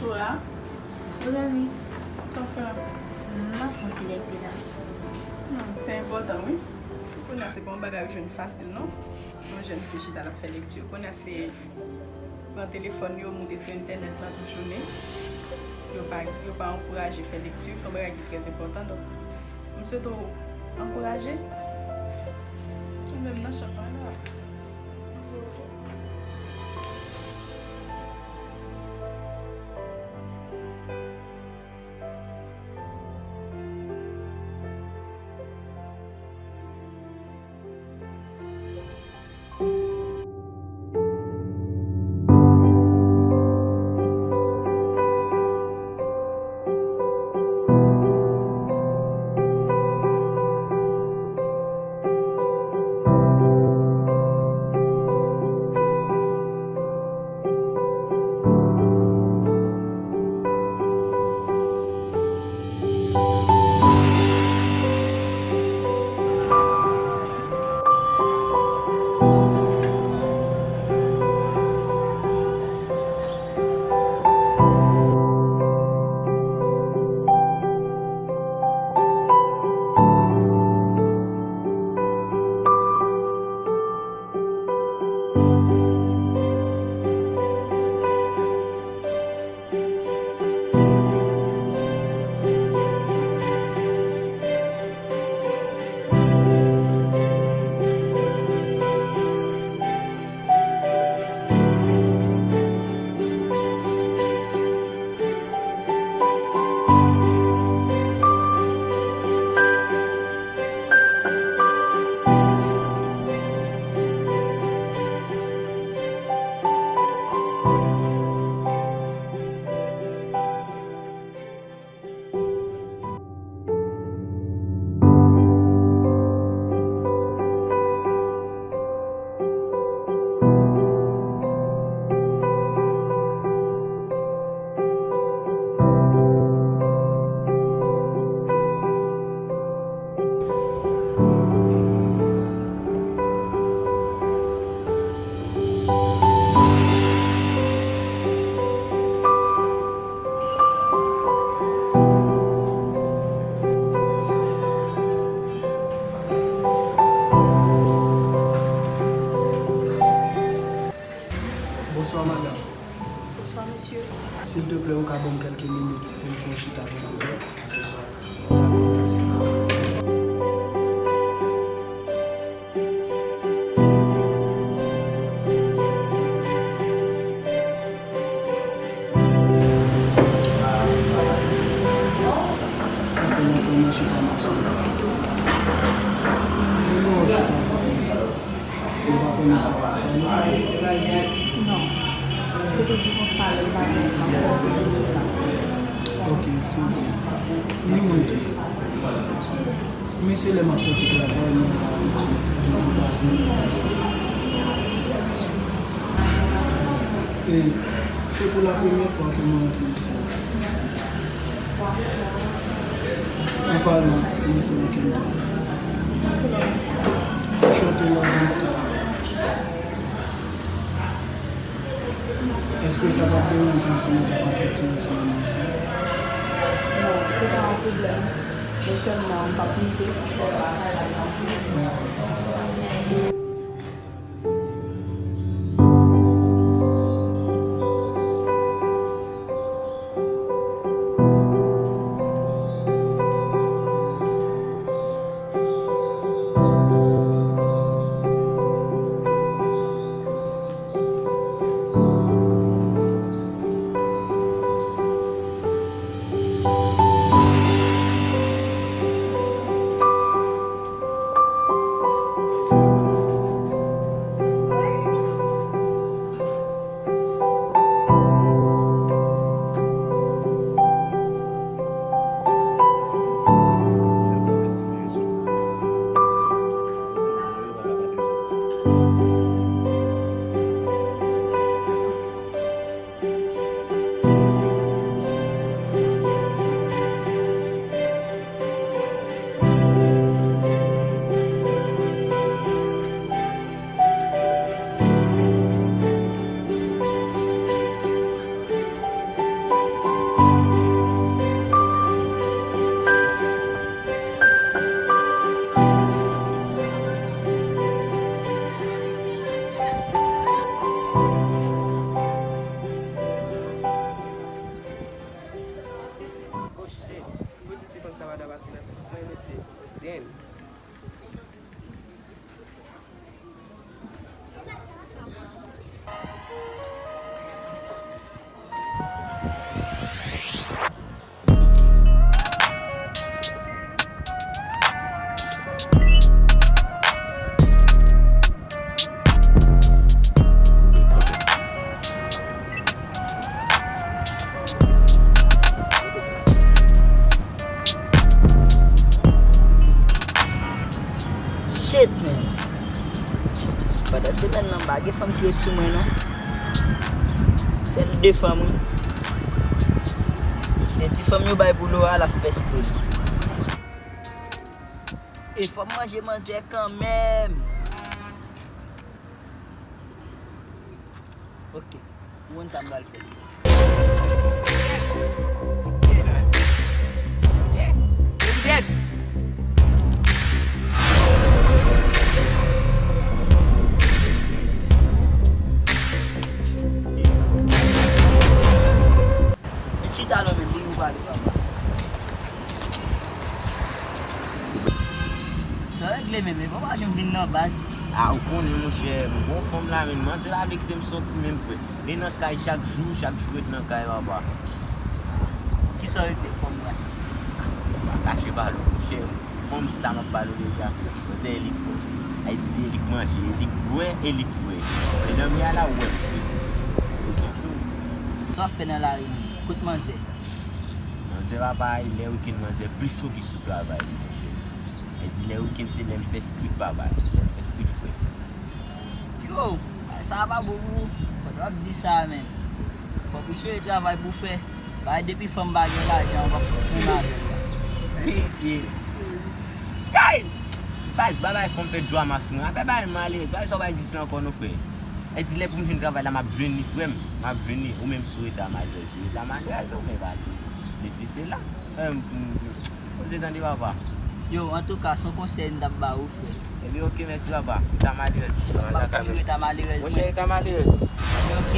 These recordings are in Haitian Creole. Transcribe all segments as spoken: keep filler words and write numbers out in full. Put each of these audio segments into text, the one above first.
Flora. Wi, zanmi. Kòman w fè la? M ap fè yon ti lekti la. Hmm, se enpòtan, wi. Kounye a, se pa yon bagay ou jwenn fasil, non. Yon jèn fi chita l ap fè lekti. Kounye a, se pran telefòn yo, moute sou entènèt lan tout jounen. Yo pa, yo pa ankouraje fè lekti, se yon bagay ki trè enpòtan. Donk, m swete w ankouraje. Mwen menm nan chanm mwen la. Bonswa, madanm. Bonswa, mesye. Silteplè, ou ka ban m kèlke minit pou m fè yon chita avèk ou? Dakò, mèsi. Sa fè lontan mwen chita m ap sonje. Mwen chita m ap sonje. Ou pa konnen sa. Non. Se toujou konsa, lè m pa gen tan. Ok, se bon. Ni mwen tou. Men se lè m ap soti travay, mwen pa abitye toujou pase nan zòn sa. E se pou la premyè fwa ke mwen antre isi. An palan, mwen se yon kento. Chante Love and Star. Èske sa p ap deranje w si nou ta pase ti yon sou yon moun sa? Non, se pa yon pwoblèm. Men sèlman, m p ap mize paske m pa travay la nan. Dakò. Sèl nan pa gen fanm ki ret sou mwen non. Sèl de fanm wi. E ti fanm yo bay pou Laura l ap fè stil. E fò m manje manzè kanmenm. Ok. Ou konn sa m pral fè. Vin chita non, men, pou nou pale, papa. Sa regle menm, men papa janm vin nan baz. A, ou konnen, monchè, m gon fanm la, men manzè pa vle kite m sòti menm, frè. Li nan kay chak jou, chak jou ret nan kay, papa. Kisa w regle kòm rans? Pa kache pale w, monchè. Fanm sa m ap pale w de li a, manzè e li k bòs. Ayiti, e li k manje, e li k bwè, e li k frèch. Mezanmi, ala w wè m fre. Ou santi w? Sa w ap fè nan lari menm? Kot manzè? Manzè pa bay, lè wikenn manzè plis fokis sou travay li, monchè. Li di lè wikenn se lè l fè street, papa, lè l fè street, frè. Yo, sa a pa bon pou ou. Fòk w ap di sa a, men. Fòk ou chèche travay pou w fè. Bay depi fanm pa gen lajan, w ap pran avè l la. Mesye. Ay! Baz, pa bay fanm fè drama sou mwen. Afè bay malerèz. Bay sa w bay di sa ankò non, frè. Li di lè pou m jwenn travay la, m ap jwenn li, frè m. M ap jwenn li. Ou menm si w rete a malerèz, ou rete a malerèz, ou menm pa di. Sesi, sela. Poze tande papa. Yo, antouka, se yon konsèy m t ap ba ou, frè. Ebyen, ok, mèsi papa. Ou ta malerèz. M ap toujou rete a malerèz mwen. Monchè, rete a malerèz. Ebyen, ok.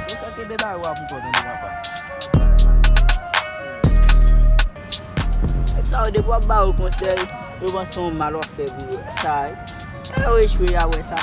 Ou fè kenbe bagay w ap ankò tande papa. Nèg sa yo, depi w ap ba yo konsèy, yo panse se yon mal w ap fè pou yo. Sa, lè yo echwe, y a wè sa.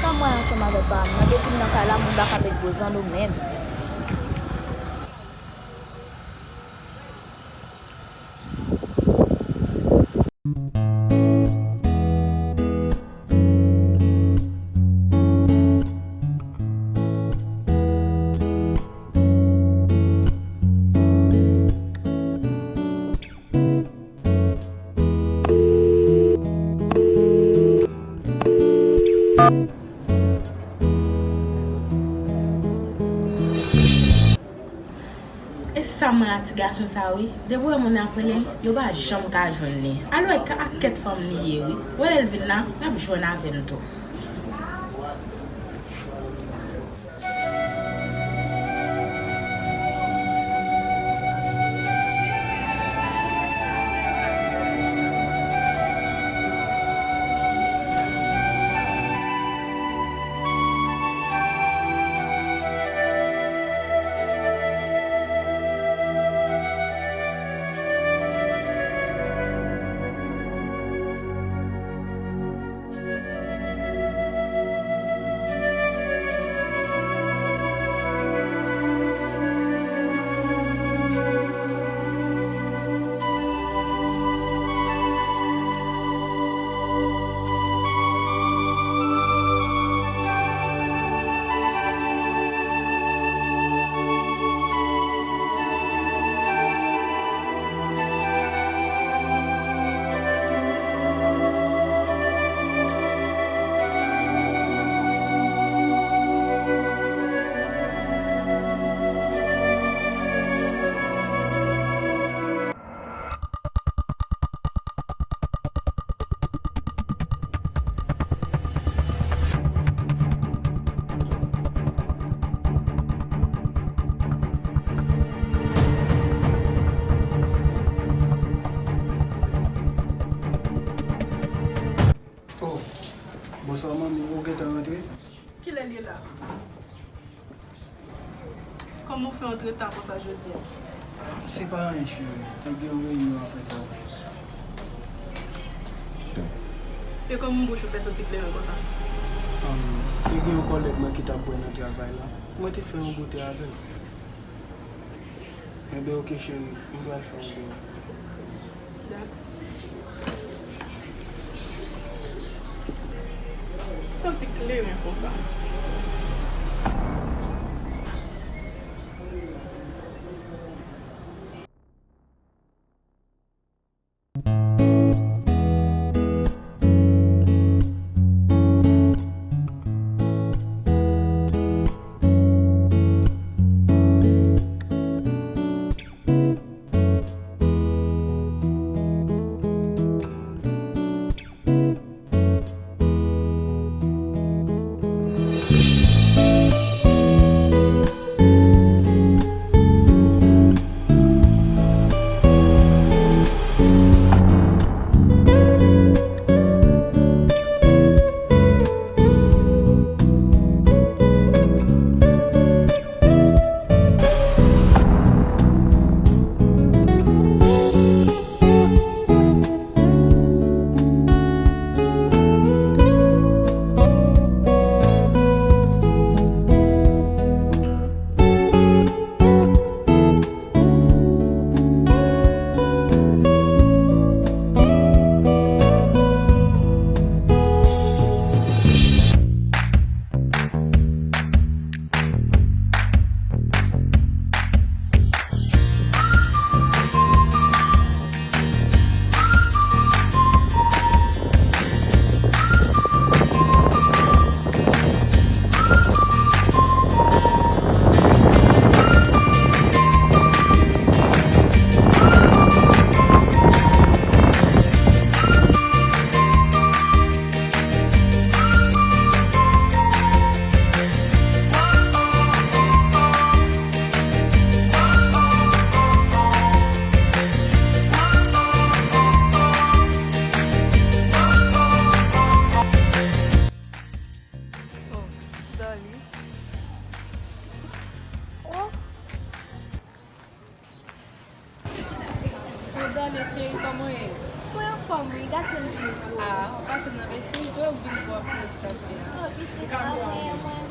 Sa m wè ansanm avèk pa m nan, depi m nan kay la, moun pa ka met boz nan nou menm. E sa m wè a ti gason sa wi, depi w wè moun ap rele l, yo pa janm ka jwenn li. Al wè ak kèt fanm li ye wi. Wè lè l vin la, l ap jwenn avè m tou. Oh, bonswa manmi, ou gentan rantre? Kilè l ye la? Kòman w fè antre ta konsa jodi a? Se pa anyen, cheri. Te gen yon reyinyon apre travay. E kòman bouch ou fè santi kleren konsa? Te gen yon kòlèg mwen ki t ap bwè nan travay la. Mwen te fè yon goute avè l. Enben, oke, cheri, m pral fè yon goute. Dakò. Santi kleren konsa. Oh, Dolly. Oh. Bon, Dolly, cheri, kòman w ye? Mwen anfòm, wi. Gad jan l vin gwo. Ah, w pase nan venti wi, ou vin gwo anpil chante. Oh, pitit, mwen, mwen